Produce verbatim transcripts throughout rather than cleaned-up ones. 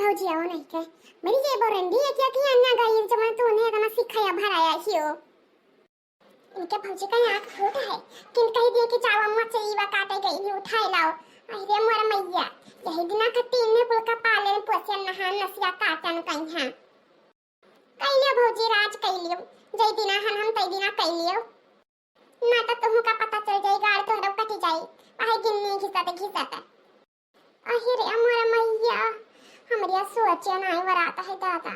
भौजी आओ नहीं के, मेरी ये बोरंडी है क्या कि अन्ना गई जब तूने इतना सिखाया भराया ही हो। इनके भौजी का आँख फूट है, किन कह दिए कि जाओ अम्मा चरीवा काटे गई, उठाए लाओ। अरे मोर मैया, यही दिना का तीन ने कुल का पालन पोषण नहान नसिया काटन कहीं है। कई लियो भौजी राज कई लियो, जय दिना हन हम तय दिना कई लियो। ना तो तुहू का पता चल जाई, गाड़ तोहरो कटी जाई, आहे गिन्नी घिसत घिसत। अहे रे मोर मैया, हमरिया सोचे नाई वरात है दादा।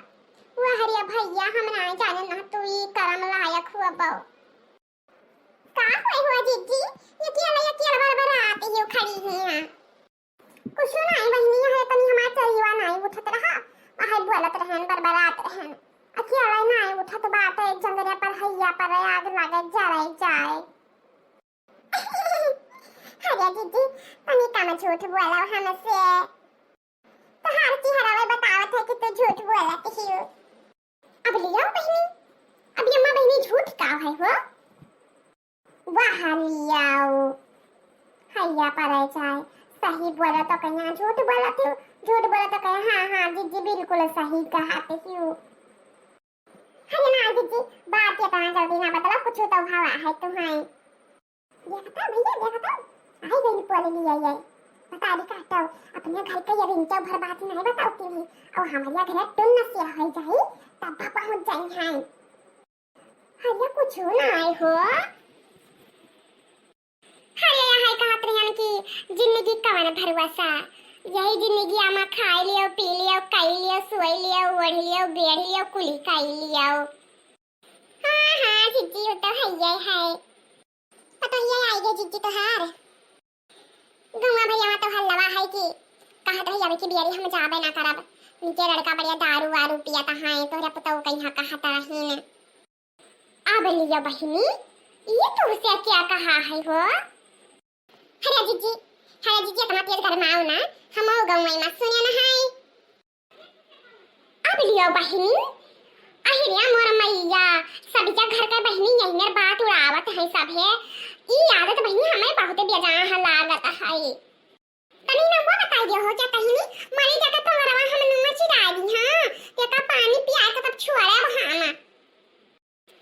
वाह रे भैया, हम नाई जाने ना तू ई करम लायक हुआ बो। का होई हुआ जिज्जी, ये केला, ये केला बरबरात ही खड़ी है। कुछ नाई बहिनी, है तनी हमार चरिवा नाई उठत रहा, आहे बोलत रहन, बरबरात रहन। अकेला नाई उठत बाटे, जंगरे पर हैया पर आग लागे जरे जाए। अरे दीदी, तनी कम झूठ बोलो हमसे। तोहार चेहरा में बतावत है कि तू झूठ बोलत ही। अब लियो बहिनी, अब ये अम्मा बहिनी झूठ का है हो? वाह लियाओ, हैया परे चाहे सही बोला तो कहीं झूठ बोला तू, झूठ बोला तो कहीं हाँ हाँ दीदी बिल्कुल सही कहा तू। अरे ना दीदी, बात ये तना जल्दी ना बदला, कुछ तो हवा है तुम्हें। देखता भैया, देखता, आई गई बोल लिया ये। बता दी काटो, अपने घर के ये रिंचा भर बात नहीं बताती नहीं, और हमारे घर टुन्न से हो जाई, तब पहुंच जाई हैं। अरे कुछ ना आए हो। अरे यहाँ कहत रहन कि जिंदगी कवन भरोसा, यही जिंदगी आमा खाई लियो, पी लियो, कई लियो, सोई लियो, ओढ़ लियो, बेढ़ लियो, कुली कई लियो। हाँ हाँ जिज्जी, वो तो है ये है। पता ही आई गे जिज्जी तोहार। गौवा भैया तो हल्लवा है कि कहत रही अब की बियरी हम जाबे ना करब। इनके लड़का बढ़िया दारू वारू पियत है, तोहरे पुतौ कहीं कहत रहीन। अब लियो बहिनी, ये तुमसे क्या कहा है हो? अरे जिज्जी, अरे जिज्जी, इतना तेज गरमाओ ना, हम गौवा में सुने न है। अब लियो बहिनी, अहिरिया मोर मैया, सब जा घर के बहिनी यही मेर बात उड़ावत है सब है। ई आदत बहिनी हमें बहुत बेजाह लागत है। तनी नौवा बताई दियो हो क्या कहिनी, माने जाके तोहरवा हम नौवा चिराई दी, हाँ, तेका पानी पिया के तब छुआरे अब हम।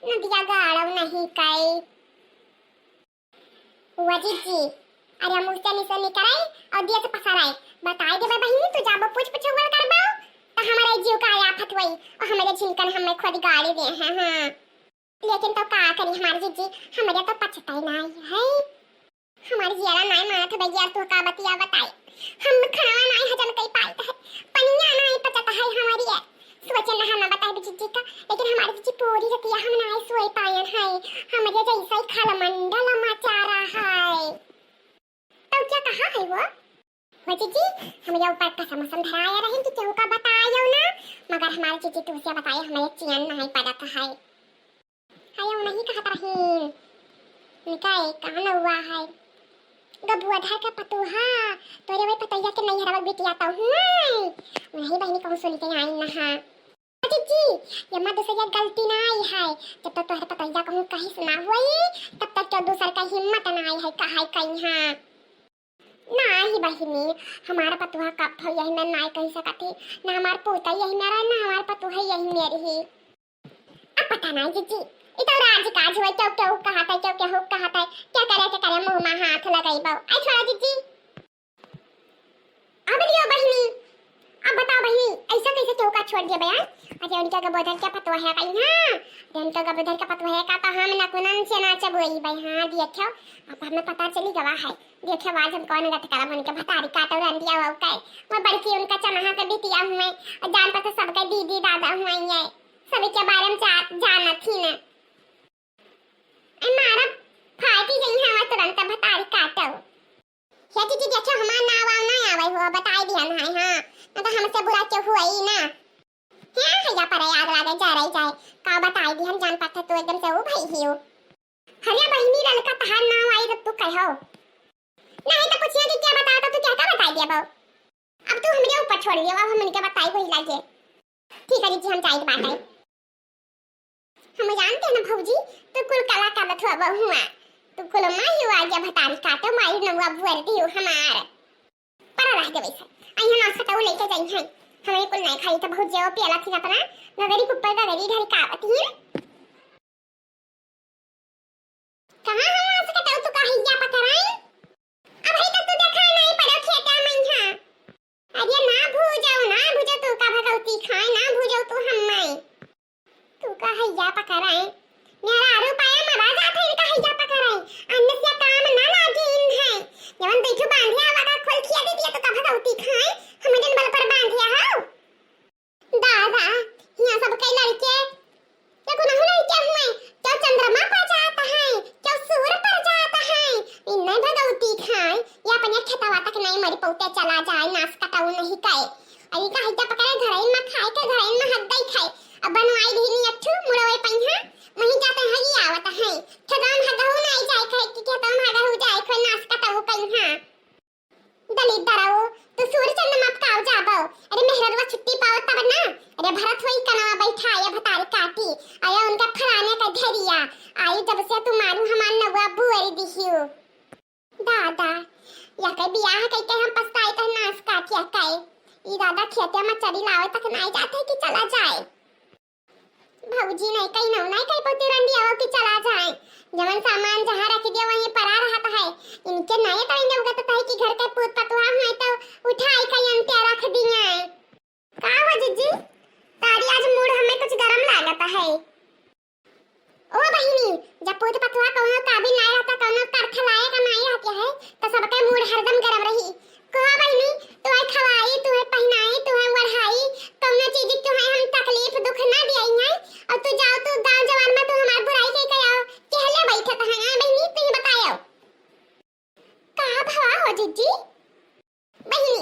नदिया गाड़ो नहीं कई। हुआ जिज्जी, अरे हम उससे निसे निकराई और दिया से पसाराई। बताई देबे बहिनी, तू जाबो पूछ पुछौल करबो, तो हमारे जीव का आफत होई और हमारे झिनकन हमें खुद गाड़ी दे हैं, हाँ। लेकिन तो का करी हमारे जिज्जी, हमारे तो पछताई ना आई है। हमारे जियारा नाई मानत है भैया, तू का बतिया बताई। हम खाना नाई हजम कई पाइत है, पनिया नाई पचत है हमारी है। सोचन रहा ना बताई जिज्जी का, लेकिन हमारे जिज्जी पूरी रतिया हम नाई सोई पायन है। हमारे जैसा ही खलमंडल मचा रहा है। तो क्या कहा है वो? वो जिज्जी, हमारे ऊपर कसम कसम धराया रहे कि केहू का बतायो ना, मगर हमारे जिज्जी तुमसे बताए हमारे चियन नाई पड़त है। हाय, वो नहीं कहत रहीन। निकाय, कहाँ न हुआ है? गबुआ धर के पतोहा, तोरे वही पतैया के नैहरवा बिटिया तो हुआ। वही बहिनी कहूँ सुन के आई न हा। जिज्जी, ये मत दूसर के गलती ना आई है। जब तक तोहर पतैया कहूँ कहीं से ना हुई, तब तक तो दूसर का हिम्मत ना आई है, कहा है कहीं हाँ। नाही बहिनी, हमार पतोहा कब हो यही में नाई कही सकत ही, ना हमार पोता यही में रहे, ना हमार पतोहा यही में रही। अब पता नहीं जिज्जी, ई तो राज काज हुए, क्यों क्यों कहत है, क्यों क्यों कहत है, क्या करे, क्या करे, मुँह में हाथ लगइबो। आई छोड़ा जिज्जी। अब लियो बहिनी, अब बताओ बहिनी, ऐसा कैसे केहू का छोड़ दिया बयान? अरे उनके गबोधर के पतोह है कहीं, हाँ? अरे उनके गबोधर के पतोह है का तो हम नकुनन से नाचब होई भाई, हाँ, दिया क्यों? अब हमें पता चली गवा है, दिया क्यों आज हम कौन गत करब उनके भतारी काटो रंडिया हो के। वो बड़की उनका चमहा के बिटिया हुए, और जान पर तो सबके दीदी दादा हुए ये, सभी के बारे में जा-, जानत ही न। ए मारा फाटी गई हवा तुरंत भतारी काटो। हे दीदी, देखो, हमार नाव आव ना आवे हो, बताई दिया ना है, हाँ, ना तो हमसे बुरा क्यों हुआ ही ना। हे हैया पर आग लागे, जा रही जाए, का बताई दी हम जान पाते तू एकदम से ऊ भई हियो। हरिया बहिनी ललका तहार नाव आई तो तू कहो। नहीं तो पूछिए कि क्या बता तो तू क्या, क्या बताई दिया बहू? अब तू हमरे ऊपर छोड़ दिया, अब हम इनके बताई वही लागे। ठीक है दीदी, हम जाइत बाटे। हम जानते हैं ना भौजी, तू कुल कला का बथुआ बहुआ, तू कुल माई हुआ गया भतारी काटो, माई नौवा बुअर दियो हमार। पर रह गए वैसे, अइहन ना सटाऊ लेके जाई हैं। हमरे कुल नाई खाई त भौजी पियला थी अपना गगरी के ऊपर गगरी ढरकावत ही। कहाँ हम नास कटाऊ तू का हैया पकड़ाई? अबही तक तू देखा नाई पड़ो खेता में हा। अरे ना भूजो, ना भूजो तू का भगवती खाए, ना भूजो तू हम माई। तू का हैया पकड़ाई? मेरा आरू पाया मरा जात है इनका हैया पकड़ाई। अन्न से काम ना लागे इन है। जवन बैठू बांधिया वगा खोल खिया दे दिया तो का भगवती खाए, हम जन बल पर बांधिया हो। दादा, हियाँ सब कई लड़के, या कोनो लड़के हुए, क्यों चंद्रमा पर जात है, क्यों सूर्य पर जात है, इन्हें भगवती खाए, या अपने खेतवा तक नहीं मरी पौते चला जाए, नास कटाऊ नहीं कहे। अरे का हैया पकड़े घरइन में खाए के, घरइन में हद दई खाए। अब बनवाई दीनी अच्छू, मुड़वे पहिया, वहीं जाते हैं ये आवत है। खेतवा में हगहू नहीं जाए खाए कि खेतवा में हगहू जाए खाए, नास कटाऊ कहीं हाँ। दलिद्दरऊ, तू सूर्य चंद्रमा पे काव जाबो? अरे मेहररुआ छुट्टी पावत तब ना। अरे भरत होई कनवा बैठा, या भतारी काटी, अरे उनका फलाने का धरिया, आई जब से तू मारू हमार नौवा बुअरी दिहियो। दादा, या के बियाह कई के हम पछताए त नास काटिया कई। ई दादा खेते में चरी लावे तक नाई जाते कि चला जाए। भौजी नहीं कही, नौ नहीं कही, पोती रंडी आवो कि चला जाए। जवन सामान जहाँ रख दिया वहीं पड़ा रहत है। इनके नहीं तो इनके उगत है कि घर के पूत पतुआ हुए तो उठाई कई अंतिया रख दिए। का हो जिज्जी? तारी आज मूड हमें कुछ गरम लागत है। ओ बहिनी, जब पूत पतुआ कौनो काबिल नहीं रहता, कौनो अर्थ लायक नहीं रहती है, तो सबके मूड हरदम गरम रही। कहो बहिनी, तुहे खवाई, तुहे पहिनाई, तुहे ओढ़ाई, कौनो चीज के तुहे हम तकलीफ दुख ना दियाई है। और तू जाओ, तू गाँव जवार में तू हमार बुराई कई के आओ, कहले बैठत है, हाँ बहिनी, तू ही बताओ। का भवा हो जिज्जी? बहिनी,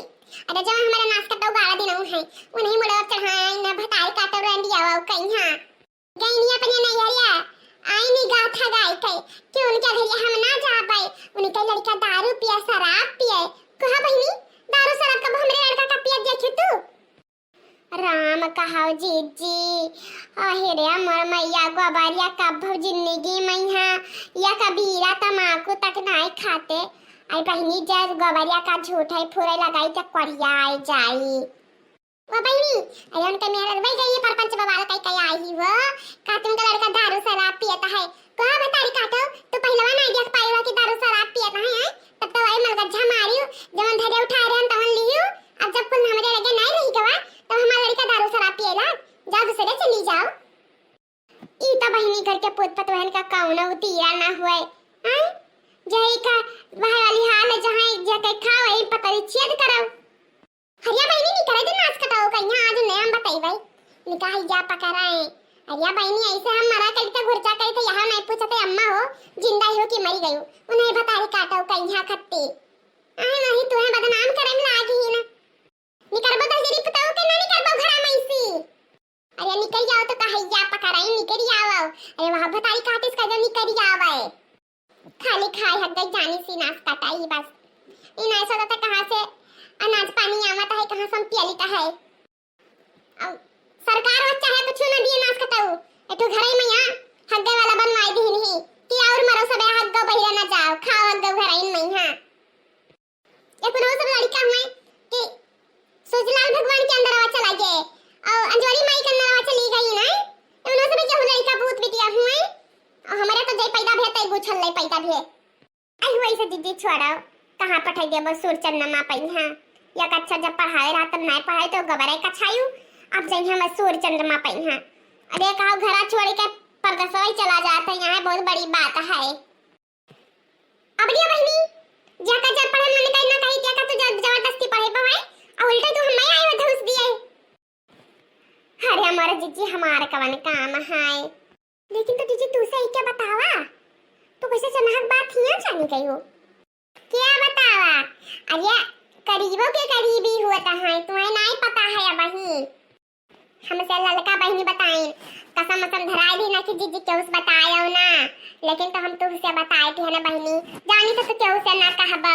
अरे जब हमारा नास कटाऊ गाड़ा दिन है, उन्हें मुड़वा चढ़ाई ना भताई काटो रंडिया कहीं हाँ। गईनी अपने नैहरिया, आईनी गाथा गाय के कि उनके घरिया हम ना जाबै, उनके लड़का दारू पिए, शराब पिए। कहा बहिनी, दारू शराब कब हमरे लड़का का पिए देखी तू? राम कहाओ जिज्जी, अहे रे हमर मैया गोबरिया कब जिंदगी में हा, या कबीरा तमाकू तक नाई खाते। आई बहिनी जब गोबरिया का झूठै फुरै लगाई त कोढ़िया आई जाई। ओ बहिनी, अरे उनके मेहररुआ गई है परपंच बवाल कई कई आई ही हो, कहती उनका लड़का दारू शराब पियत है। कहा भतारी काटो, तू पहलवा नहीं देख पाई हो कि दारू शराब पियत है, हैं? तब तो वही मलगज्जा मारियो, जवन धरे उठाए रहन तवन लियो। अब जब कुल हमरे लगे नहीं रही गवा, तब हमार लड़का दारू शराब पिएला, जाओ दूसरे चली जाओ। ई त बहिनी घर के पूत पतोहन का कौनो उतीरा ना हुए, हैं? जही का वह वाली हाल है, जहाँ एक जगह खाओ, वही पतरी छेद करो। हरिया बहिनी निकरे दिन नास कटाओ कहिया आज नया हम बताई भाई। निकाह जा पकड़ाए। हरिया बहिनी ऐसे हम मरा करी त घुरचा करी त यहाँ नहीं पूछते अम्मा हो, जिंदा हो कि मरी गई हो। उन्हें भतारी काटो कहिया खत्ती। आए नहीं तुम्हें बदनाम करे में लागी ही ना। निकरबो दस जनी पुताओ के ना निकरबो घरा में इसी। अरे निकल जाओ तो कहिया पकड़ाई निकल जाओ। अरे वहाँ भतारी काटिस का जो निकल जाओ। खाली खाए हक गई जानी सी नास कटाई बस। ई नाई सोचता कहाँ से अनाज पानी आवत है, कहाँ से हम पियली का है। अब सरकार वो चाहे कुछ ना दिए नास कटाऊ। एठो घरे में यहाँ हक गए वाला बनवाई दी नहीं कि और मरो सब हक गो बहिरा ना जाओ, खाओ हक गो घरे में यहाँ। ये कोनो सब लड़का हुए कि सूरजलाल भगवान के अंदरवा चला गए और अंजोरी माई के अंदरवा चली गई ना। ये उन्हों सब केहू लड़का भूत बिटिया हुए और हमारे तो जे पैदा भे तय गुछल ले पैदा भे। आई हुए से जिज्जी छोड़ो, कहाँ पठाई देबो सूर चंद्रमा पई हाँ। या कच्छा जब पढ़ाए रहा तब नहीं पढ़ाई तो गबरे कछायू, अब जइहे हम सूर चंद्रमा पई हाँ। अरे कहो घरा छोड़ के परदेसवा चला जात है, यहाँ बहुत बड़ी बात है। अब दिया बहिनी, जाका जब पढ़े मन कही ना कही, क्या का तू जब जबरदस्ती पढ़े पवाए, और उल्टा तू हमें आई वो धौस दिए। अरे हमारे जिज्जी हमारे कवन काम है। लेकिन तो जिज्जी तू से क्या बतावा, तू कैसे चनहक बात हिया जानी गई हो? क्या बतावा? अरे करीबो के करीबी हुआ तो है, तुम्हें नहीं पता है अब ही। हमसे ललका बहिनी बताइन, कसम असम धराए दी ना कि जिज्जी केहू से बतायो ना, लेकिन तो हम तुमसे बताए थे ना बहिनी, जानी तो तू केहू से ना कहबो।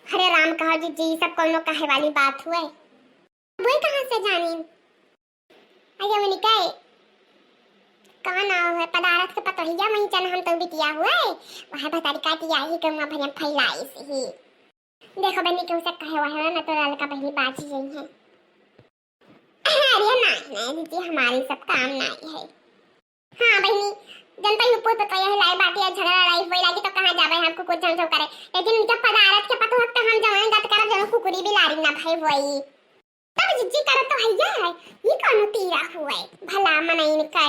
हरे राम कहो जिज्जी, ई सब कौनो कहे वाली बात हुए? बोई कहाँ से जानी? अरे उनके कौन नाव है पदारथ के पतोहिया वहीं चन हम तो बिटिया हुए, वह भतारी काटी आई कौआ भरिया फैलाई से ही। देखो बहिनी केहू से कहे हुआ है ना तो ललका बहिनी बाजी गई है। नहीं दीदी, हमारे सब काम नाई है। हाँ बहिनी, जनता ही ऊपर पता यही लाई बात है, झगड़ा लड़ाई होए लागी तो कहाँ जाबे हम कुकुर झंझो करे, लेकिन जब पदारथ के पता तो हम जवान गत करब, जौन कुकुरी बिलारी ना भाई होई। तब जिज्जी करत तो हइया है, ये कौनो तीरा हुए, भला मनइन के।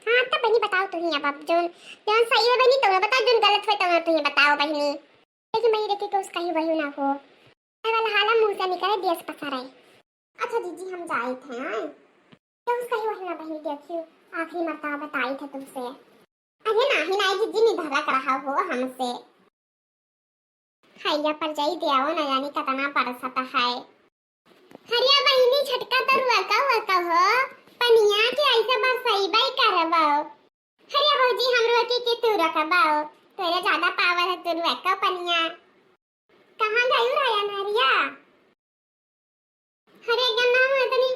हाँ, तब बहिनी बताओ तुही अब, अब जौन, जौन सही है बहिनी, तुम बताओ, जौन गलत हुए, तुम तुही बताओ बहिनी। लेकिन बहिनी देखे के उसका ही वही ना हो। ये वाला हाला मुँह से निकले, दियस पसरे। अच्छा जीजी, हम जाइत हैं, आए। तो उसका ही वही ना बहिनी, देखियो, आखिरी मर्तबा बताई थे तुमसे। अरे नाही, नाही जीजी, निधरक रहा हो हमसे। हैया पर जाई देवो न जानी कतना बरसत है। हरिया बहिनी, छोटका तो रुआ का हुआ का हो, पनिया के ऐसे बरसइबे करबो। हरिया भौजी, हमरो के, के तू रखबो, तोरे ज्यादा पावर है, तू रुआ का पनिया। कहाँ गई रहा हरिया? हरे गन्ना में तनी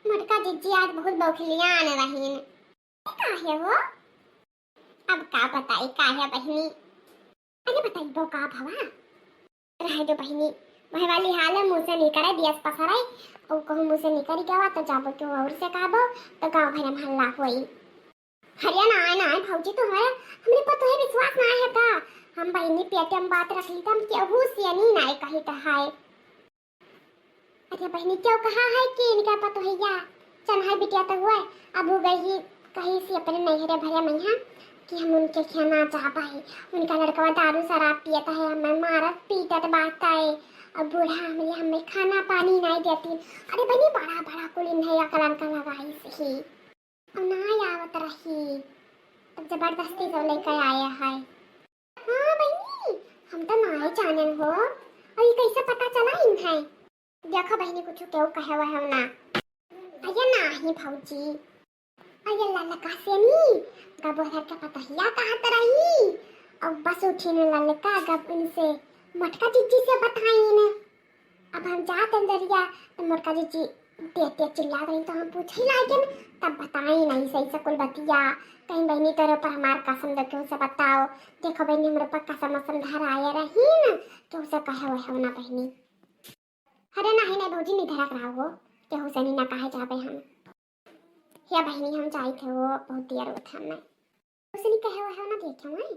मोटका जिज्जी आज बहुत बौखलियान रहीन। काहे हो? अब का बताई, काहे बहिनी? अरे बताई बो का भवा? रहे दो बहिनी, वह वाली हाल है, मुँह से निकरे दियस पसरे, और कहूँ मुँह से निकल गवा तो जाबो क्यों और से कहबो, तो गाँव भर में हल्ला होई। हरिया ना आए, ना आए भौजी, तो हमारे, हमरे पर तोहे विश्वास ना है का? हम बहिनी पेटे में बात रख ली, तो हम केहू से नहीं ना कही तो है। अरे बहिनी, क्यों कहा है कि इनका पतोहिया चन्हाई बिटिया तो हुआ है, अब हो गई ही कहीं से अपने नैहरे भरे मैया कि हम उनके खियाँ ना चाहबा है। उनका लड़कवा दारू शराब पियत है, हमें मारत पीटत बात है, अब बूढ़ा हमरे हमें खाना पानी नहीं देती। अरे बहिनी, बड़ा बड़ा कुल इन्हें अकलन का लगाई सही। अब ना आवत रही, तब जबरदस्ती सब लेके आए हैं। हाँ बहिनी, हम तो नाय जानन हो, और ये कैसे पता चला इन्हें? देखो बहिनी, कुछ केहू कहे वहे ना। अरे नाही भौजी, अरे ललका से नी, गबोधर के पतहिया कहत रही, और बस उठी न ललका गब इनसे मोटका जिज्जी से बताइन। अब हम जात अंदरिया, तो मोटका जिज्जी तेज तेज चिल्ला रही, तो हम पूछे लागे न, तब बताई नहीं सही से कुल बतिया। कहीं बहिनी तोरे ऊपर हमार कसम दो, केहू से बताओ। देखो बहिनी, हमरे ऊपर कसम असम धराए रही न, केहू से कहे वहे ना बहिनी। अरे नाही नहीं भौजी, नहीं धरक रहा हो, केहू से नहीं ना कहे जाबे हम। या बहिनी, हम जाइत है वो, बहुत देर होत है हमें। केहू से नहीं कहे वहे ना, देखे वहे।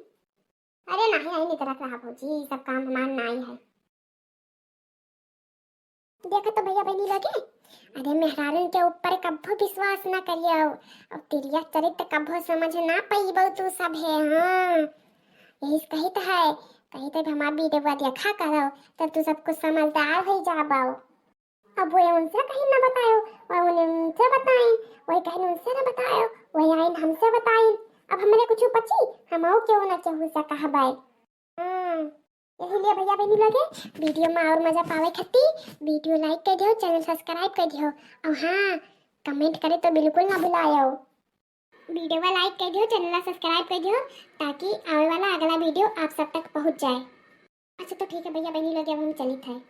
अरे नाही, आई नहीं धरक रहा भौजी, सब काम हमार नाई है। देखो तो भैया बहिनी लगे, अरे मेहरारू के ऊपर कब्बो विश्वास ना करियो। अब तिरिया चरित्र कब्बो समझ ना पइबो तू सब है। हाँ, यही से कहित है, कहित है हमार वीडियो देखा करो, तो तू सब कुछ समझदार हो जाबो। अब वो उनसे कहीं ना बतायो, वह उन्हें उनसे बताई, वही कहीं उनसे ना बतायो, वही आइन हमसे बताई। अब हमरे कुछ पची, हम और क्यों ना केहू से कहबाई। हाँ, यही लिए भैया बहिनी लगे, वीडियो में और मजा पावे खातिर वीडियो like कर दियो, चैनल सब्सक्राइब कर दियो, और हाँ, कमेंट करे तो बिल्कुल ना भुलायो। वीडियो में like कर दियो, चैनल सब्सक्राइब कर दियो, ताकि आवे वाला अगला वीडियो आप सब तक पहुँच जाए। अच्छा तो ठीक है भैया बहिनी लगे, अब हम चलित है।